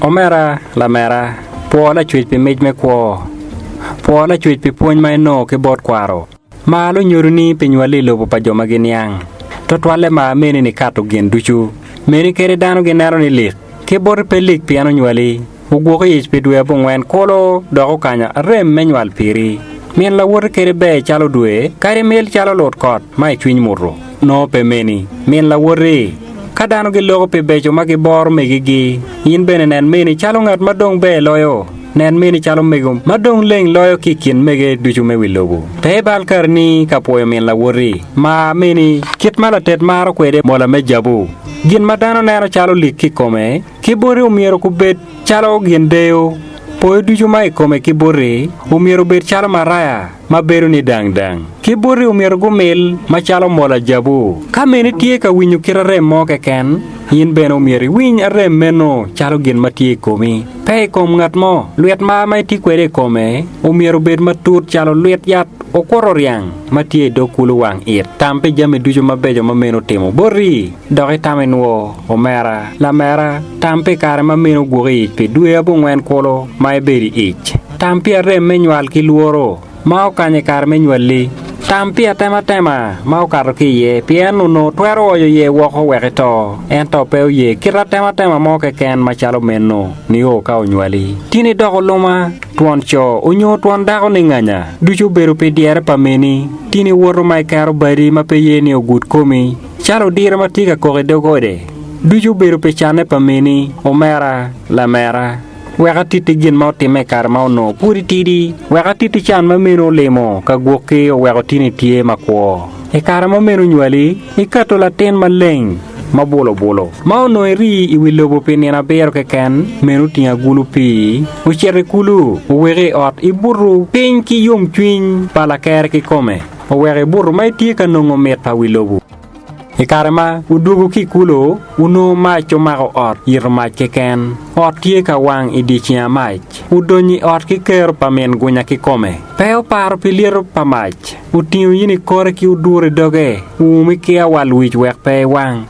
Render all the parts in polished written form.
Omera, lamera, pwo Lacwec pi mic me kwo. Pwo Lacwec pi pwony ma inongo ki bot kwaro. Mar lunyodoni pi nywali i lobo pa jo ma giniang. Twatwalle mar meni nikato gin ducu. Meni kadi dano gineno ni lik, ki boti pe lik pien onywali. Ogwoki ic pi dwe abongwen kulu dok okanyo arem me nywal piri. Min lawoti kadi ber calo dwe, kadi mil calo lut kot ma i cwiny muto, nongo pe meni. Min lawoti, ka dano giloko pi beco ma giboro megigi, in bene nen meni calo ngat ma dong ber loyo. Nen meni calo mego ma dong leng loyo ki i kin mege ducu me wi lobo. Pe ibal kareni ka pwoyo min lawoti. Mar meni kit ma latet maro kwede mola me jabu. Gin ma dano neno calo lik ki i kome, ki boti omyero gubed calo gin deyo. Poyo ducu ma i kome ki boti omyero obed calo maraya ma bedo ni dang dang. Ki boti omyero gumil macalo mola jabu. Ka meni tye ka winyo kit arem mo keken, in bene omyero iwiny arem meno calo gin ma tye i komi, pe i kom ngat mo. Lwit mar ma itye kwede i kome omyero obed matut calo lwit yat okuto ryang ma tye i dog kulu wang it. Tam pi jami ducu mabeco ma meno otimo boti, dok itam inwo, omera, lamera. Tam pi kare ma meno ogwoki i ic pi dwe abongwen kulu ma ibedo i ic. Tam pi arem me nywal ki lworo ma okanyo i kare me nywalli. Tam pi atematema ma okato ki iye pien onongo twero oyo iye woko wek ito, ento pe oye kit atematema mo keken macalo meno nio ka onywali. Tin idoko luma, twon co onyo twon dako ninganya, ducu obedo pi dyere pa meni. Tin iwoto ma iketo badi ma pe ye ni ogud komi, calo odiro ma tye ka kok i dog ode, ducu obedo pi canne pa meni, omera, lamera. Wek atitti gin ma otimme i kare ma onongo pud itidi, wek atitti can ma meno olimo ka gwokki oweko tin itye makwo. I kare ma meno onywali, iketo latin maleng ma bulobulo, ma onongo iri i wi lobo pi nino abiro keken, meno otingo agulu pii, ocito i kulu, oweki i ot ibuto piny ki yomcwiny pa lakere kikome, oweko ibuto ma itye ka nongo mit pa wi lobo. I kare ma odwogo ki i kulu, onongo mac omako ot, yito mac keken. Ot tye ka wang i dyeceng amac. Odonyo i ot ki kero pa min gunya kikome. Pe oparo pi lyeto pa mac. Otingo in i kore ki oduro i doge, oumi ki awal wic wek pe iwang.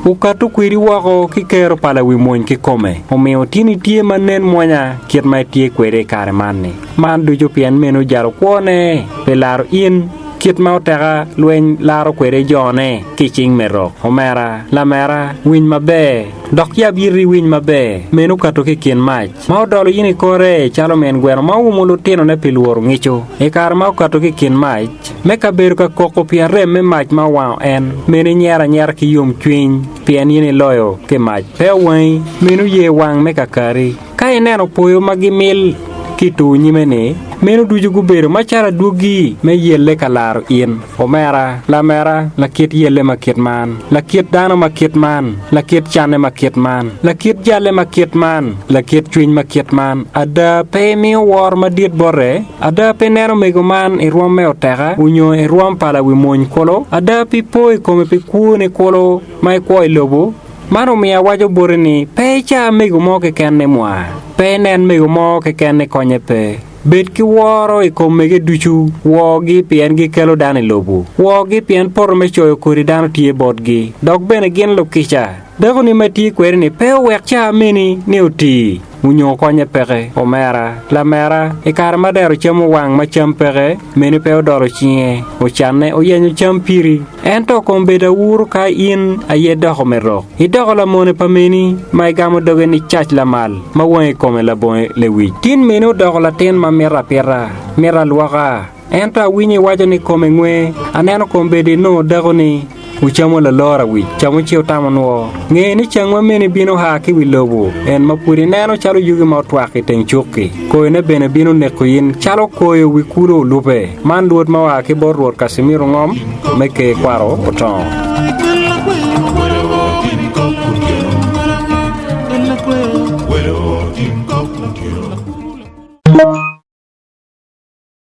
Okato kwedi woko ki kero pa lawimony kikome, omiyo tin itye ma nen mwonya kit ma itye kwede i kare man-ni. Man ducu pien meno ojalo kwone pi laro in. Kit ma oteka lweny laro kwede jone ki i cing me rok. Omera, lamera, winy maber, dok yab iti iwiny maber. Meno okato ki i kin mac ma odolo in i kore calo min gweno ma oumo lutinone pi lworo ngico. I kare ma okato ki i kin mac, me ka bedo ka koko pi arem me mac ma owango en, meno inyero anyera ki yomcwiny pien in iloyo ki mac. Pe owangi, meno ye wang me kakari. Ka ineno poyo ma gimil ki i tur nyime-ni, meno ducu gubedo macalo adwogi me yelle ka laro in. Omera, lamera, lakit yelle ma kit man, lakit dano ma kit man, lakit canne ma kit man, lakit jalle ma kit man, lakit cwiny ma kit man, ada pe imiyo woro madit bote? Ada pe ineno mego man i rwom me oteka onyo i rwom pa lawimony kulu? Ada pe ipo i kome pi kwoni kulu ma ikwo i lobo? Man omiyo awaco boti ni, pe ica mego mo keken ni mwa, pe inen mego mo keken ni konye pe. Bed ki woro i kom mege ducu, worgi pien gikelo dano i lobo, worgi pien poto me coyo kodi dano tye botgi, dok bene gin lukica. Dakoni ma itye kwede-ni pe owek ca meni ni oti onyo konye peke. Omera, lamera, i kare ma dero cam owang ma cam peke, meni pe odolo cinge, ocanne oyenyo cam piri. Ento kombeddi awuro ka in aye idoko me rok, idoko lamone pa meni ma igamo doge ni cac lamal ma wangi kome labongo lewic. Tin meni odoko latin ma mito apita, mito alwoka. Ento awinyo iwaco ni kome ngwe, aneno kombeddi inongo dakoni ocamo lalor awic, camo ci otamo nwo. Nge ni cang ma meni bino a ki wi lobo, en ma pud ineno calo yugi ma otwak i teng cuk-ki. Koyone bene bino neko in calo koyo wi kulu olupe. Man lwod ma oa ki bot Rwot Kacimiru Ngom me Ker Kwaro Otongo.